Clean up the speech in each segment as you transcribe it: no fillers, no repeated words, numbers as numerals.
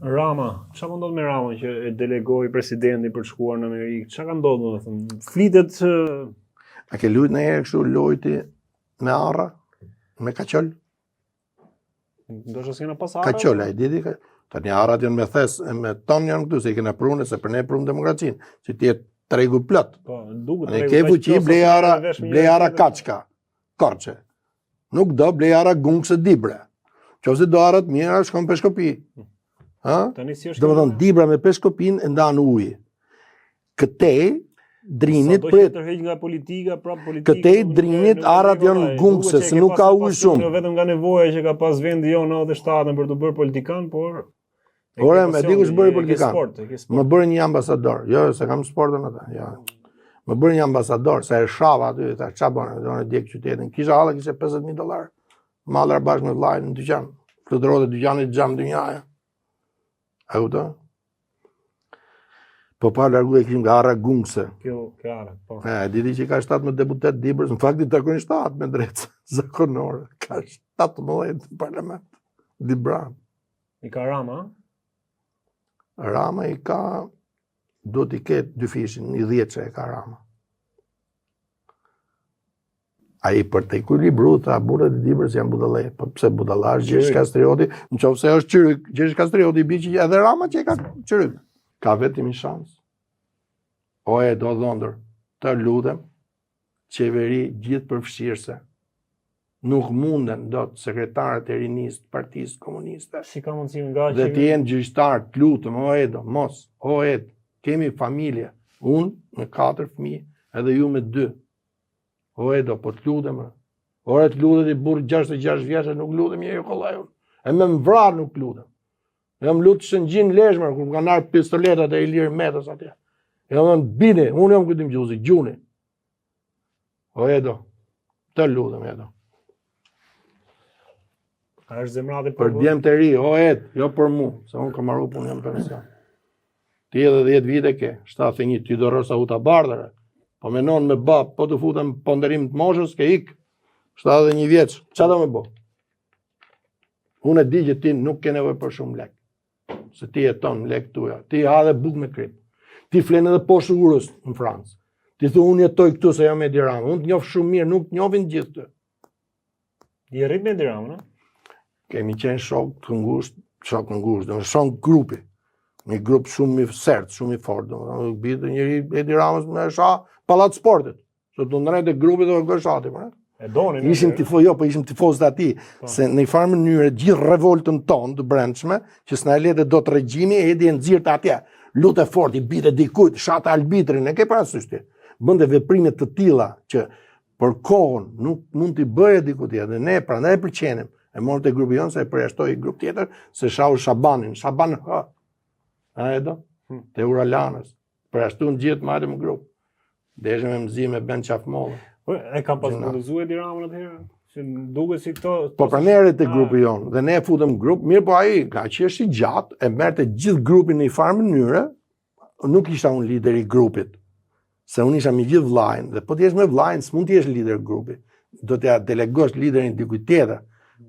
Rama, çfarë po ndodh me Ramën që e delegoi presidenti për të shkuar në Amerikë? Çfarë ka ndodhur, domethënë? Flitet A ke luajt ndonjëherë kështu lojë ti me arra? Me kaçol? Ndoshta s'kena pas arra. Kaçol, ai di ti? Tani arrat janë me thes, me ton janë këtu, se i kena prunë, se për ne prumë demokracinë, që të jetë tregu plot. Po, duket tregu. Ke fuqi, blej arra, blej arra Kaçka, Korçe. Nuk do blej arra Gungëse Dibre. Qoftë se do arra të mira, shkon Peshkopi. Ha? Tani si është? Domethënë Dibra me Peshkopinë e ndan uji. Këtej Drinit prit. Tërheq nga politika, prap politika. Këtej Drinit arrat janë gungëse, se nuk ka ujë shumë. Jo vetëm nga nevoja që ka pas vendi jonë 97 për t'u bërë politikan, por Ore, me di kush bëri politikan. Sport, më bëri një ambasador. Jo, s'e kam sportin atë. Jo. Më bëri një ambasador, se e shava aty, tha, ça bën, do të djeg qytetin. Kisha halla kishte 50000 dollar. Mallra bashkë me vllajin në dyqan. Fluturonte dyqani xham dynjaja. A kupton? Po pa largu e kishim nga arra gungëse. Kjo, kjo arra, po. E, di ti që ka 17 deputet Dibrës, në fakt i takojnë 7 me drejtë zakonore. Ka 17 në parlament. Dibran. I ka Rama? Rama i ka, do t'i ketë dyfishin, një dhjetëshe e ka Rama. Ai për të ekuilibru, tha, burrat e Dibrës janë budallej. Po pse budalla është Gjergj Kastrioti, në qoftë se është çyryk, Gjergj Kastrioti i bie që edhe Rama që e ka çyryk. Ka vetëm një shans. O Edo dhëndër, të lutem, qeveri gjithëpërfshirëse. Nuk munden dot sekretarët e rinisë të Partisë Komuniste. Si ka mundësi nga Dhe të jenë gjyqtarë, të lutem, o Edo, mos, o Ed, kemi familje. Unë me katër fëmijë, edhe ju me dy. O Edo, po të lutem, ore të lutet i burrë 66 vjeç e nuk lutem njeri kollaj unë. E me më vra nuk lutem. Jam lut Shëngjin Lezhë, kur më kanë ardhur pistoletat e Ilir Metës atje. Jam thënë, bini, unë jam Kujtim Gjuzi, gjuni. O Edo, të lutem Edo. A është zemrati për djemtë e ri, o Ed, jo për mu, se unë kam marrë punë jam pension. Ti edhe 10 vite ke, 71, ti do rrosh sa huta bardhë. Po me nonë me bab, po të futem ponderim të moshës, ke ik. 71 vjeç, ça do me bo? Unë e di që ti nuk ke nevojë për shumë lek. Se ti jeton lek tuja. Ti ha edhe bukë me krip. Ti flen edhe poshtë urës në Francë. Ti thu unë jetoj këtu se jam Edi Rama. Unë të njoh shumë mirë, nuk të njohin gjithë ty. Je rrit me Edi Ramën, a? Kemi qenë shok të ngushtë, shok të ngushtë, do shok grupi. Një grup shumë i sert, shumë i fortë, domethënë bie njëri Edi Ramës me sha pallat sportit. Se të ndrejtë e grupit dhe gërshati, për, E donin. Ishim tifo, jo, po ishim tifozë të atij, po. se në një farë mënyre gjithë revoltën tonë të brendshme, që s'na e linte dot regjimi, Edi e nxirrte atje. Lute fort, i binte dikujt, shante arbitrin, e ke parasysh ti. Bënte veprime të tilla që për kohën nuk mund t'i bëje diku tjetër. Ne prandaj e pëlqenim. E morëm te grupi jonë se e përjashtoi grup tjetër, se shau Shabanin, Shaban H. A e do? Hmm. Te Ura Lanës. Përjashtuan gjithë marrim grup. Deshëm me mëzi me Ben Qafmollë. Po, e kam pas bullizuar Edi Ramën atëherë, se duket si këto... Po pra te grupi jonë, dhe ne e futëm grup, mirë po ai, nga që është i gjatë, e merrte gjithë grupin në një farë mënyre, nuk isha unë lider i grupit, se unë isha me gjithë vllajin, dhe po të jesh me vllajin, s'mund të jesh lider grupi, do t'ja delegosh liderin dikujt tjetër.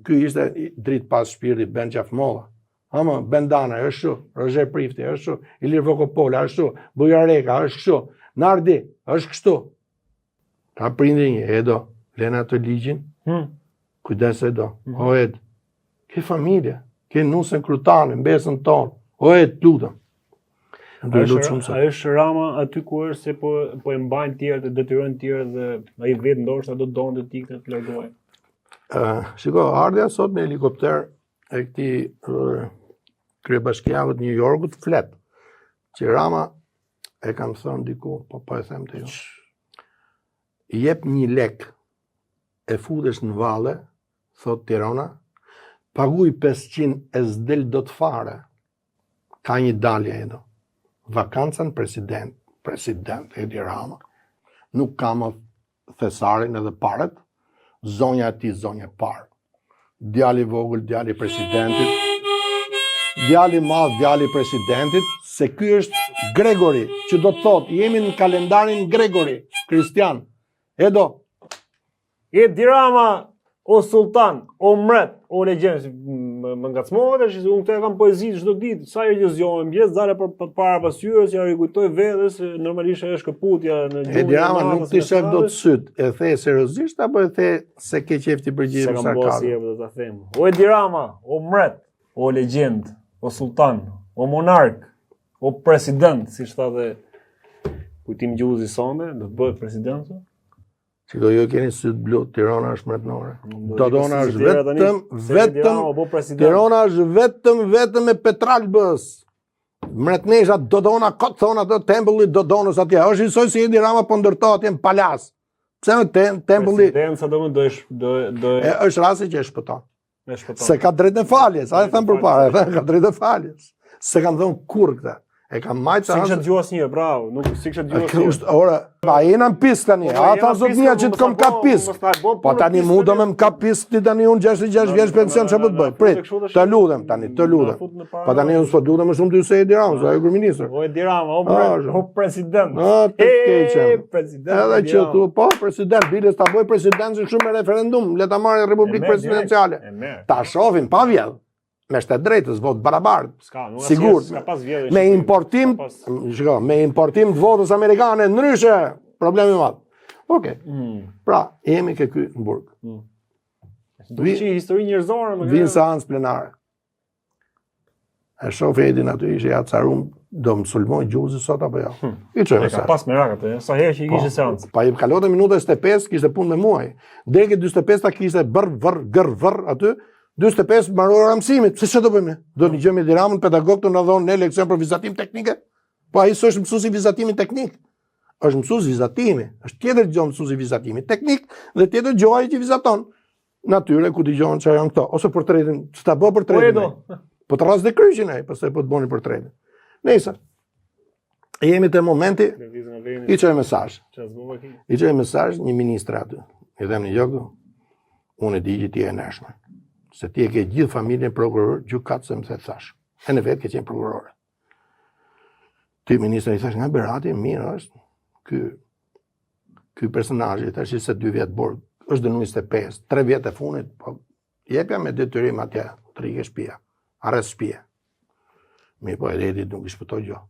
Ky ishte dritë pastë shpirti Ben Qafmolla. Ama, Ben Dana, është shu, Roger Prifti, është shu, Ilir Vokopola, është shu, Bujar Reka, është kështu, Nardi, është kështu. Ka prindi një, Edo, lene atë ligjin, hmm. kujdes Edo, hmm. o Ed, ke familje, ke nusen krutane, mbesën tonë, o Ed, lutem. A është, a është Rama aty ku është se po, po e mbajnë tjerë, të detyrojnë tjerë dhe ai vetë ndoshta do donte të ikte të largohej. Uh, shiko, ardhja sot me helikopter e këtij kryebashkiakut New Yorkut flet që Rama e kam thënë diku, po po e them te ju. I jep një lek e futesh në valle, thot Tirona, paguj 500 e s'del dot fare. Ka një dalje Edo. Vakanca në president, president Edi Rama. Nuk ka më thesarin edhe paret, zonja e tij zonja e parë. Djali i vogël, djali i presidentit, djali i madh, djali i presidentit, se ky është Gregori, që do të thotë, jemi në kalendarin Gregori, Kristian. Edo. Edi Rama. O sultan, o mret, o legjend, më, më ngacmohet tash se unë këtë e kam poezi çdo ditë, sa herë që zgjohem në mëngjes, dale për, për para pasqyrës, ja rikujtoj vetes se normalisht ajo është këputja në gjumin. Edi Rama nuk t'i shef dot syt, e the seriozisht apo e the se ke qejf t'i përgjigjesh me sarkazëm? Se kam bërë do ta them. O Edi Rama, o mret, o legjend, o sultan, o monark, o president, siç tha dhe Kujtim Gjuzi sonte, do të bëhet president. Shiko, ju keni sytë blu, Tirana është mbretnore. Dodona është vetëm, vetëm, Tirana është vetëm, vetëm e Petralbës. Mbretnesha Dodona, kot thonë atë tempulli Dodonës atje. është njësoj si Edi Rama po ndërto atje në Palasë. Pse me tem, tempulli... Presidenca do më do, do, do... E, është rasti që e shpëton. E shpëton. Se ka drejtë e faljes, a e thënë përpara, e thënë ka drejtë e faljes. S'e kam thënë kurrë këtë. E kam majtë sa... S'i kisha dëgjuar asnjë, bravo, nuk s'i kisha dëgjuar asnjë. Është, ora, pa jena në pisk tani, po, a tha zotnia që të kom kap pisk. Po tani mu do me më kap pisk ti tani unë 66 vjeç pension çfarë po të bëj? Prit, të lutem tani, të lutem. Po tani unë s'po lutem më shumë ty se Edi Rama, se ai kryeministër. O Edi Rama, o, o president. A, të keqen. President. Edhe që thu, po, president, biles ta bëj president kështu me referendum, le ta marrë Republikë Presidenciale. Ta shohim pa vjedh. Me shtet drejtës, votë barabartë. S'ka, nuk Sigurt. S'ka pas vjedhje. Me importim, pas... shiko, me importim të votës amerikane, ndryshe, problemi i madh. Okej. Okay. Mm. Pra, jemi ke ky në burg. Mm. Vi, histori njerëzore më. Vin seancë plenare. E shof Edin aty, ishe ja carum, do më sulmoj Gjuzi sot apo jo. Hmm. I çoj mesazh. Ka pas merak atë, sa herë që i kishte po, seancë. Pa i kalonte minuta 25, kishte punë me muaj. Deri ke 45 ta kishte bër vër gër vër aty. 45 mbaroi ora mësimit. Pse ç'do bëjmë? Do të dëgjojmë Edi Ramën pedagog të na dhonë ne leksion për vizatim teknike? Po ai s'është mësues i vizatimit teknik. Është mësues vizatimi. Është tjetër gjë mësues i vizatimit teknik dhe tjetër gjë ai që vizaton. Natyre ku dëgjon çfarë janë këto ose portretin, ç'ta bë portretin. Po, po të rras dhe kryqin ai, pastaj po të bëni portretin. Nëse jemi te momenti i çoj mesazh. I çoj mesazh një ministre aty. I them një gjë këtu. Unë e di që ti je e ndershme. Se ti e ke gjithë familjen prokuror, gjykatëse më the thash. E në vetë ke qenë prokurore. Ti ministre i thash nga Berati, mirë është. Ky ky personazhi tash 22 vjet burg, është dënuar 25, 3 vjet e fundit, po jepja me detyrim atje, të rrike shtëpia, arrest shtëpie. Mirë, po edhe Edit nuk i shpëtoi gjë.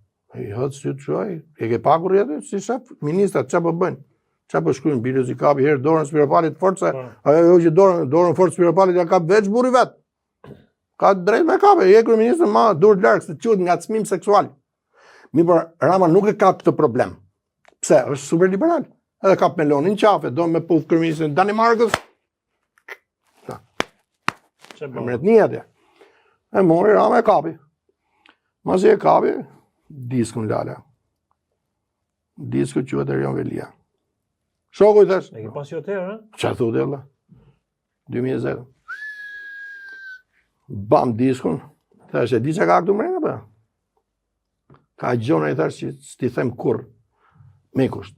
I hodh sytë çoj, e ke pakur rrjetin, si shef, ministrat çfarë po bëjnë? Çfarë po shkruajnë biles i kapi herë dorën Spiropalit fort se po. ajo jo që dorën dorën fort Spiropalit ja kap veç burri vet. Ka drejt me kape, je kryeministër ma duhet larg se quhet ngacmim seksual. Mirë, por Rama nuk e ka këtë problem. Pse? Është super liberal. Edhe kap Melonin qafe, do me puth kryeministrin e Danimarkës. Na. Çe bën? Mretni atje. E mori Rama e kapi. Masi e kapi, diskun lala. Disku quhet Erion Veliaj. Shoku i thash. E ke pas jo atëherë, ha? Ça thu ti vëlla? 2020. Bam diskun. Thash, e di çka ka këtu mrena po? Ka gjona i thash që s'ti them kurrë. Me kusht.